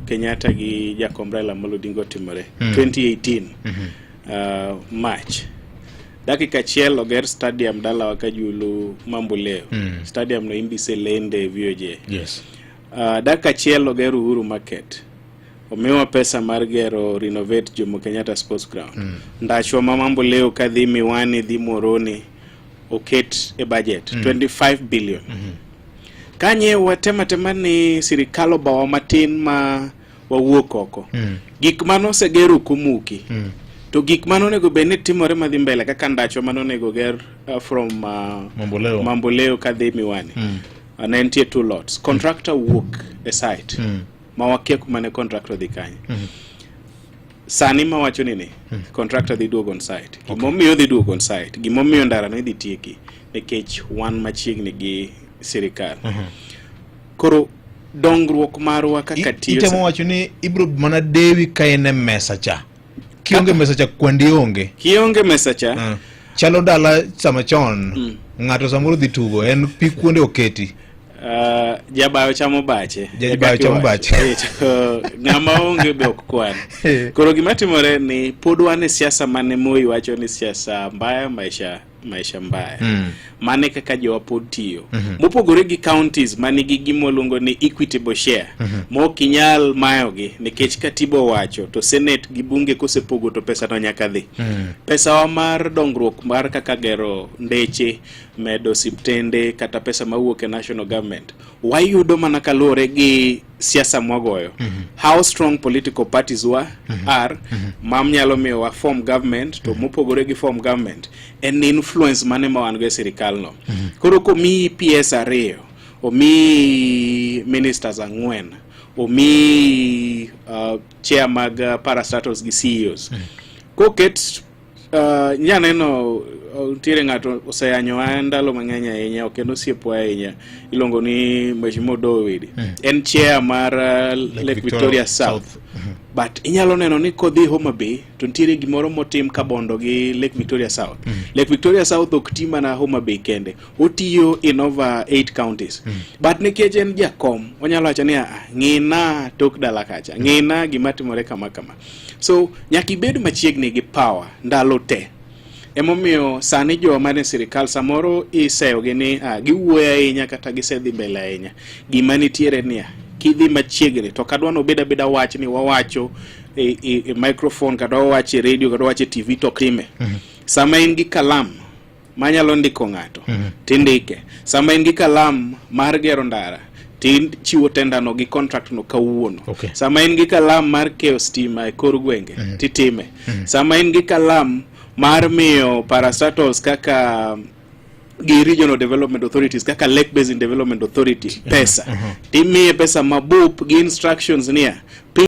Kenyatta gi Jakom Raila Amolo Odinga otimore 2018 March, dakika achiel oger stadium dalawa Kajulu, Mamboleo. Stadium no imbise lende VOJ. Dakika achiel oger Uhuru Market, omiwa pesa mar gero, renovate Jomo Kenyatta Sports Ground. Ndachwa ma Mamboleo kadhi Miwani, dhi Muhoroni, oket e budget 25 billion. Kanye watema tema ni sirikal obawa matin ma wawuok oko. Gik mane oseger ok omuki. To gik mane onego bed ni timore madhi mbele kaka ndachwa mane onego ger from Mamboleo. Mamboleo kadhi Miwani. Ne nitie two lots. Contractor wuok e site. Ma wakia kuma ne contractor dhi kanye. Sani mawacho ni contractor dhi duogo on site. Gimomiyo dhi duogo on site, gimomiyo ndara no idhi tieki, nikech wan machiegni gi sirikal. Koro dongruok marwa kaka tiyo Itemo wacho ni ibro mana dewi ka en e mesa cha. Kionge mesa cha, kwandi onge. Kionge mesa cha. Chalo dala sama chon, ng'ato samoro dhi tugo, en pi kuonde oketi. Jabayo chamo bache. Jabayo E kaka chamo iwacho. bache. To ng'ama onge be ok kwan. Koro gima timore ni pod wan e siasa mane Moi wacho ni siasa mbaya, maisha maisha mbaya. Mane kaka jowa pod tiyo. Mopogore gi counties manigi gima waluongo ni equitable share, ma ok inyal mayogi nikech katiba owacho to senate gi bunge kosepogo to pesa no nyaka dhi. Pesawa mar dongruok mar kaka gero ndeche, medo osiptende, kata pesa mawuok e national government wayudo mana kaluwore gi siasa mwagoyo, how strong political parties wa are mam nyalo miyo wa form government. To mopogore gi form government en influence mane ma wan go e sirikal no. Koro komiyi PS ariyo, omiyi ministers ang'wen, omiyi chair mag parastatals gi CEOs, koket nyaneno nitiere ng'ato oseyanyowa ndalo mang'eny ahinya, ok en osiepwa ahinya, iluongo ni Mheshimiwa Odowo Owidi. En chair mar Lake Victoria South. But inyalo neno ni kodhi Homa Bay to nitiere gimoro motim kabondo gi Lake Victoria South. Lake Victoria South ok ti mana Homa Bay kende, otiyo in over 8 counties. But nikech en jakom, onyalo wacho ni, "Ah, ng'ina tok dala kacha, ng'ina gima timore kama kama." So nyaka ibed machiegni gi power ndalo te. Emomiyo sani jowa man e sirikal samoro iseyogi ni giwuoyo ahinya kata gisedhi mbele ahinya. Gima nitiere niya, kidhi machiegni to kadwa nobed abeda wach ni wawacho e microphone, kata wawacho e radio, kata wawacho e TV to ok time. Sama in gi kalam manyalo ndiko ng'ato, tindike. Sama in gi kalam mar gero ndara, tichiwo tender no gi contract no kawuono. Sama in gi kalam mar keyo stima e kor gwenge, titime. Sama in gi kalam mar miyo parastatals kaka gi regional development authorities kaka Lake Basin Development Authority pesa, timiye pesa mabup gi instructions niya piny.